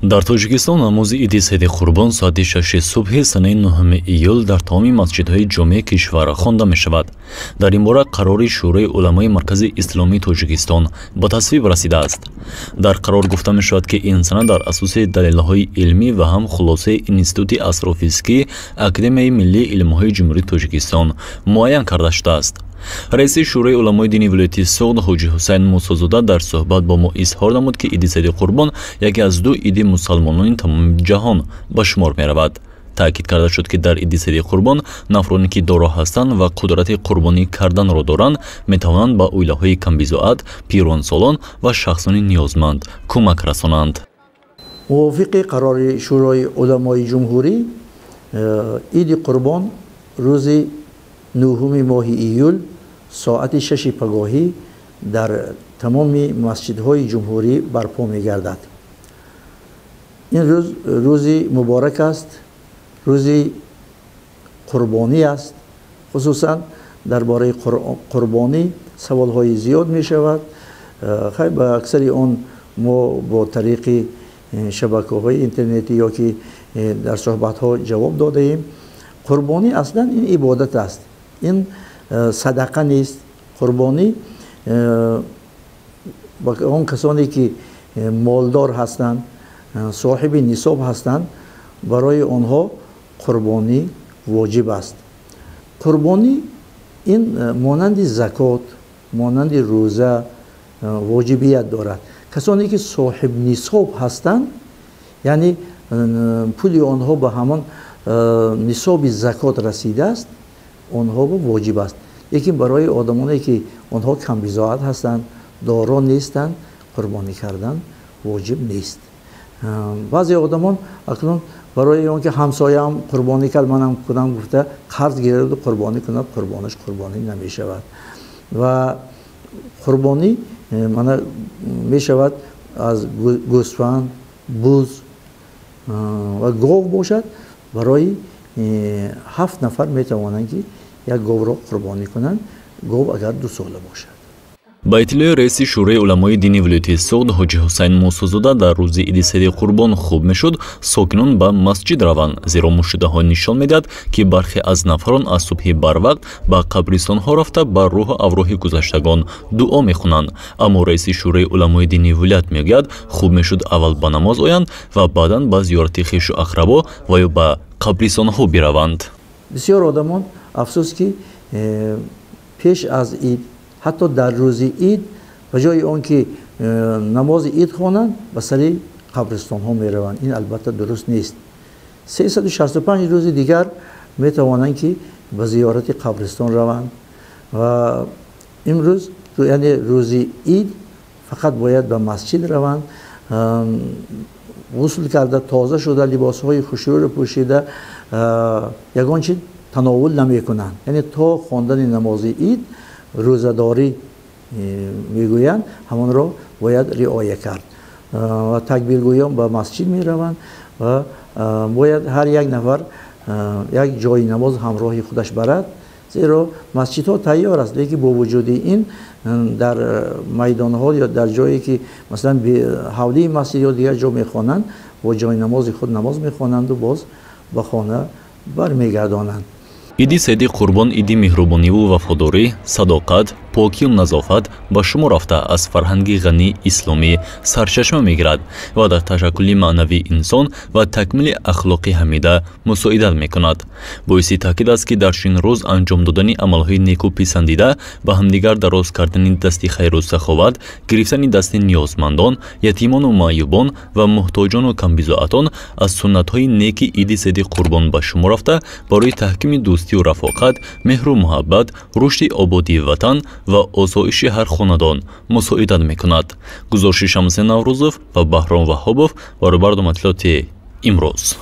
Дар Тоҷикистон намози иди Саиди Қурбон соати 6 субҳи санаи 9 июл дар тамоми масҷидҳои ҷомеи кишвар хонда мешавад. Дар ин бора қарори Шӯрои уламои Маркази Исломии Тоҷикистон ба тасвиб расидааст. Дар қарор гуфта мешавад, ки ин сана дар асоси далелҳои илмӣ ва ҳам хулосаи Институти астрофизикии Академияи миллии илмҳои Ҷумҳурии Тоҷикистон муайян карда шудааст. Раиси Шӯрои уламои дини вилояти Суғд Ҳоҷи Ҳусайн Мусозода дар суҳбат бо мо изҳор намуд, ки иди Саиди Қурбон яке аз ду иди мусалмонони тамоми ҷаҳон ба шумор меравад. Таъкид карда шуд, ки дар иди Саиди Қурбон нафароне ки доро ҳастанд ва қудрати қурбонӣ карданро доранд, метавонанд ба оилаҳои камбизоат, пиронсолон ва шахсони ниёзманд кӯмак расонанд. Мувофиқи қарори Шӯрои уламои ҷумҳурӣ, иди Қурбон рӯзи 9 моҳи июл соати 6 пагоҳӣ дар тамоми масҷидҳои ҷумҳурӣ барпо мегардад. Ин рӯз рӯзи муборак аст, рӯзи қурбонӣ аст. Хусусан дар бораи қурбонӣ саволҳои зиёд мешавад. Хай, ба аксари он мо бо тариқи шабакаҳои интернетӣ ё ки дар суҳбатҳо ҷавоб додаем. Қурбонӣ аслан ин ибодат аст, ин садақа нест. Қурбонӣ ба он касоне ки молдор ҳастанд, соҳиби нисоб ҳастанд, барои онҳо қурбонӣ воҷиб аст. Қурбонӣ ин монанди закот, монанди рӯза воҷибият дорад. Касоне ки соҳиб нисоб ҳастанд, яъне пули онҳо ба ҳамон нисоби закот расидааст, онҳо воҷиб аст. Лекин барои одамоне ки онҳо камбизоат ҳастанд, доро нестанд, қурбонӣ кардан воҷиб нест. Баъзе одамон акнун барои он ки ҳамсояам қурбонӣ кард, манам кунам гуфта, қарз гираду қурбонӣ кунад, қурбонаш қурбонӣ намешавад. Ва қурбонӣ мана мешавад аз гӯсфанд, буз ва гов бошад. Барои 7 нафар метавонанд ки як говро қурбонӣ кунанд, гов агар 2 сола бошад. Ба иттилои раиси Шӯрои уламои дини вилояти Суғд Ҳоҷи Ҳусайн Мусозода, дар рӯзи иди Саиди Қурбон хуб мешуд сокинон ба масҷид раванд, зеро мушоҳидаҳо нишон медиҳад, ки бархе аз нафарон аз субҳи барвақт ба қабристонҳо рафта, ба рӯҳу авроҳи гузаштагон дуо мехонанд. Аммо раиси Шӯрои уламои дини вилоят мегӯяд, хуб мешуд аввал ба намоз оянд ва баъдан ба зиёрати хешу ақрабо ва ё ба қабристонҳо бираванд. Бисёр одамон, афсӯс ки, пеш аз ид, ҳатто дар рӯзи ид, ба ҷои он ки намози ид хонанд, ба сари қабристонҳо мераванд. Ин албатта дуруст нест. 365 рӯзи дигар метавонанд ки ба зиёрати қабристон раванд ва имрӯз, яъне рӯзи ид, фақат бояд ба масҷид раванд, ғусл карда, тоза шуда, либосҳои хушрӯро пӯшида, ягон чи тановул намекунанд. Яъне то хондани намози ид рӯзадорӣ мегӯянд, ҳамонро бояд риоя кард. Ва такбиргӯён ба масҷид мераванд ва бояд ҳар як нафар як ҷои намоз ҳамроҳи худаш барад, зеро масҷидҳо тайёр аст, лекин бо вуҷуди ин дар майдонҳо ё дар ҷое ки масалан ҳавлии масҷид ё дигар ҷо мехонанд, бо ҷои намози худ намоз мехонанду боз ба хона бармегардонанд. Иди Саиди Қурбон иди меҳрубониву вафодорӣ, садоқат, покию назофат ба шумор рафта, аз фарҳанги ғании исломӣ сарчашма мегирад ва дар ташаккули маънавии инсон ва такмили ахлоқи ҳамида мусоидат мекунад. Боиси таъкид аст, ки дар чунин рӯз анҷом додани амалҳои неку писандида, ба ҳамдигар дароз кардани дасти хайру саховат, гирифтани дасти ниёзмандон, ятимону маъюбон ва муҳтоҷону камбизоатон аз суннатҳои неки иди Саиди Қурбон ба шумор рафта, барои таҳкими дӯстию рафоқат, меҳру муҳаббат, рушди ободии ватан ва осоиши ҳар хонадон мусоидат мекунад. Гузориши Шамси Наврӯзов ва Баҳром Ваҳобов барои барномаи иттилооти имрӯз.